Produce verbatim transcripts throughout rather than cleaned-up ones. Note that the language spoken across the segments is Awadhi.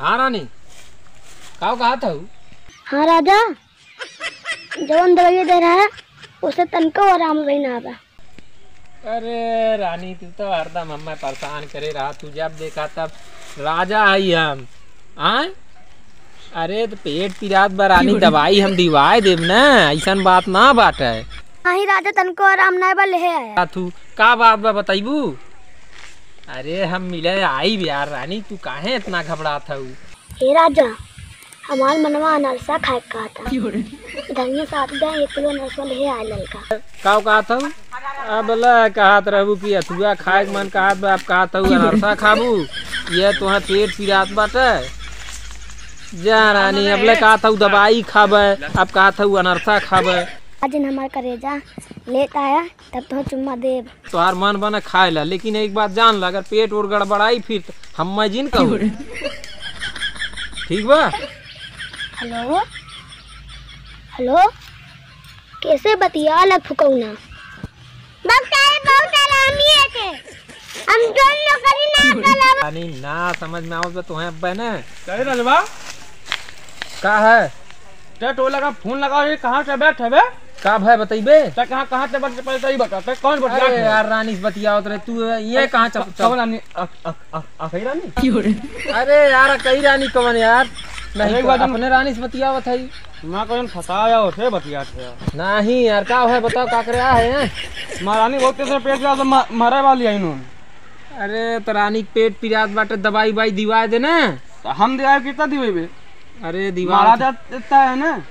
हाँ रानी, का कहत हऊ? हाँ राजा, जवन दवाई दे रहा है, उसे तनको आराम नहीं ना बा। अरे रानी, तू तो हरदम हमें परेशान करे रहा, तू जब देखा तब राजा आई हम। आय? अरे तो पेट पिरात बा रानी, दवाई हम दिवाए देब ना, ऐसन बात ना बाटे। नहीं राजा, तनको आराम ना बा, लेहे आया। आ तू का बात बा, बताइबू? अरे हम मिले आइब यार रानी, तू काहे इतना घबरात हऊ? हे राजा, हमार मनवा अनरसा खाए के कहता। धनिया साथ दे, एक किलो अनरसा ले आए ललका। का कहत हऊ? अब ले कहत रहबू कि अथुआ खाए के मन कहत बा, अब कहत हऊ अनरसा खाबू? ये तोहे पेट पिरात बाटे। जा रानी, अब ले कहत हऊ दवाई खाबे, अब कहत हऊ अनरसा खाबे। आज इन हमार करेजा लेत आया, तब तो चुम्मा देब। तोहार मन बने खाए ला, लेकिन एक बात जान ला, अगर पेट और गड़बड़ाई फिर तो हम मैं जिन कहूँ। ठीक बा? हेलो, हेलो, कैसे बतिया लग फुकौना? बहुत सारे, बहुत आरामी है के। हम दोनों करी ना करब। रानी ना समझ में आवत बा तोहे अब्बे ने। कहे रहल बा? का है? ते टोला का फोन लगाओ, ये कहाँ से बैठ है बे? का भाई बतइबे? ते कहाँ, कहाँ से बैठ, पहले तो ये बता, ते कौन बतिया अरे है? यार, रानी से बतियावत रहे, तू ये कहाँ चप-, चप- कौन रानी? अ, अ, अ, अ, कही रानी? अरे यार, कही रानी कौन यार? नहीं अरे तो एक बार अपने रानी से बतियावत है। ना कौन फंसाया हो, से बतियात है। नहीं यार, का है बताओ, का करे आ है? महारानी बहुत तेज से पेट गया, तो म-, मरे वाली है इन्होंने। अरे, त रानी के पेट पिरात बाटे, दवाई उवाई दिवाए दे ना। त हम दिवाए, कितना दिवेबे? अरे, दिवाए मारा दे। देता है ना।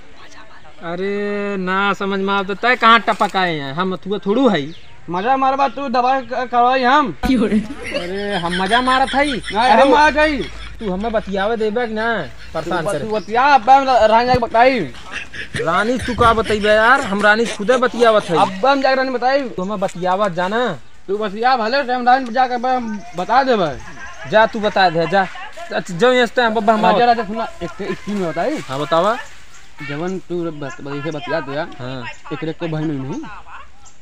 अरे, ना समझ में आवत, तय कहाँ टपक आए हैं? हम अथुआ थोड़ू हई। मजा मारबा तू, दवाई क-, करवाई हम। अरे, हम मजा मारत हई। नहीं, अरे, हम वो आ जाई। तू हमें बतियावे देबे कि ना? परेशान तू करे। बतिया, अब हम रानी जाके बताई। रानी, तू का बतइबे यार? हम रानी से खुदे बतियावत हई। अब हम जाके रानी बताई। तू हमें बतियावत जाना। तू बस या भले टाइम लाइन पे जाके बस हम बता देबे। जा, तू बता दे, जा। अच्छा, जो ये टाइम बब्बा हम राजा, आवत। राजा, सुना, एक ठे, एक चीज में बताई। हाँ, बतावा। जवन तू बत-, बत-, इसे बतिया दे यार। हाँ। एकरे को बहन नहीं।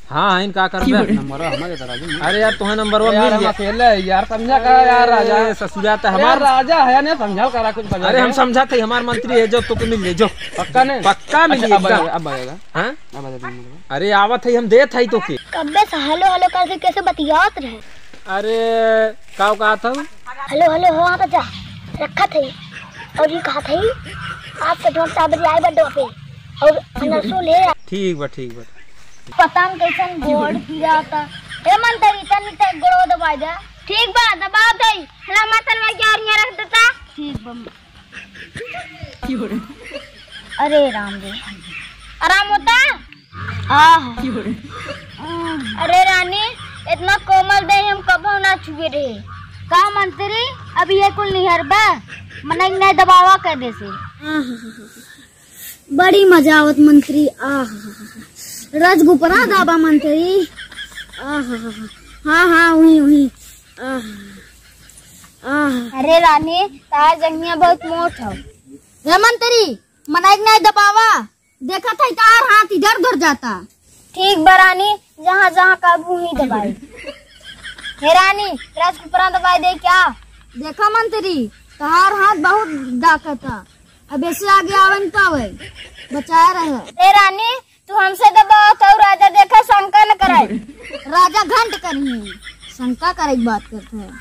हाँ, हाँ, इनका कर दे। नंबर हमारे तो राजू नहीं। अरे यार, तुम्हें नंबर वन यार, मिल हम गया। अकेले हैं यार, समझा का यार, राजा। अरे, ससुरा तो अरे यार, हमार राजा है ना, समझा करा कुछ बजा अरे, हम दे। समझा थे, हमार मंत्री है, जो तोके मिल जाए, जो। पक्का नहीं? पक्का मिल अच्छा, जाए, अब एकदम। आएगा, अब आएगा। हाँ? अब आएगा, तुम लोग। अरे, आवत है, हम देत है तोके। कब्बे से हेलो हेलो करके कैसे बतियावत रहे? अरे, का कहत हऊ? हेलो, हेलो, हो, आप जा, रखा थे। और ये कहा थे, आज से जोन सात बजे आए बड्डो पे, और अनरसो ले आ। ठीक बा, ठीक बा। पता न कैसन गोड़ पिराता। ए मंत्री, तनी ते गोड़ो दबाई दे। ठीक बा, दबाओ दे। हला मातल में क्या और यहाँ रख देता? ठीक बा। अरे राम रे, आराम होता? आह। अरे रानी, इतना कोमल देह हम कबो ना छुए रहे। का मंत्री, अभी ये कुल निहर बा? मनई नहीं दबावा कर दे से। बड़ी मजा आवत मंत्री, आह। रजगुपरा दाबा मंत्री, आह। हाँ, हाँ, वही, वही, आह। आह। अरे रानी, तार जंगिया बहुत मोट हौ। हे मंत्री, मनई नहीं दबावा, देखत है तार हाथ इधर उधर जाता। ठीक बा रानी, जहाँ जहाँ काबू ही दबाई। हे रानी, रजगुपरा दबाई दे क्या? देखा मंत्री, तहार हाथ बहुत डाकता, अब ऐसे आगे आवे न पावे, बचाए रहे। हे रानी, तू हमसे दबाओ तो राजा देखा, शंका न कराए। राजा घंट करही, शंका करे की बात करते हैं।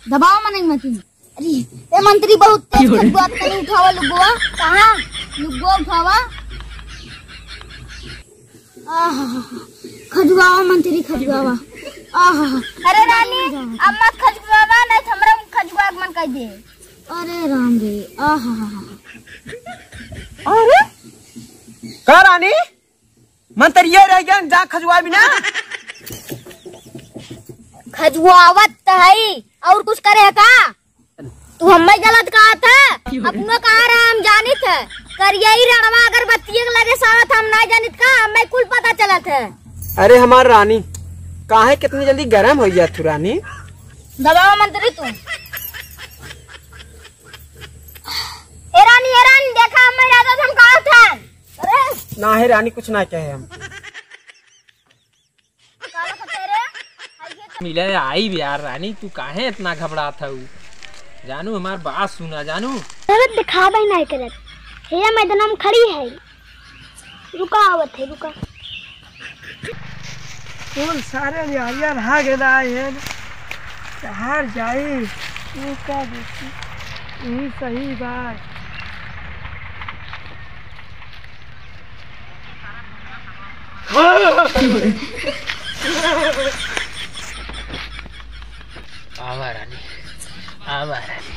दबाओ मने मती। अरे, ए मंत्री, बहुत तेज खजुआत तनी उठावा लुगुआ। कहाँ? लुगुआ उठावा। आहा, खजुआवा मंत्री, खजुआवा। आहा। अरे रानी, अब मत खजुआवा, नहीं तो हमरा खजुआ के मन कर दे। अरे राम रे, आहा। अरे, का रानी? मंत्री ये रह गया, जा खजुआ भी ना। खजुआवत त हई, और कुछ करे है का? तू हमें गलत कहा था, अपनो कहा रहा हम जानित है। करियई रणवा अगरबत्तिये के लगे सावत हम ना जानित का, हमें कुल पता चलत है। अरे हमार रानी, काहे कितनी जल्दी गरम हो गया तू रानी? दबावा मंत्री तू। ए रानी, ए रानी, देखा हमें राजा से हम कहा था। अरे ना हे रानी, कुछ ना कहे हम। मिले आई भी यार रानी, तू काहे इतना घबरात हऊ? जानू, हमार बात सुना जानू। जरूरत दिखावे नहीं करत। हे मैदान में खड़ी है। रुका, आवत है, रुका। कौन सारे निहारिया रहा गेला है? कहाँ जाई? रुका देखी। यही सही बात। आवा रानी, आवा रानी।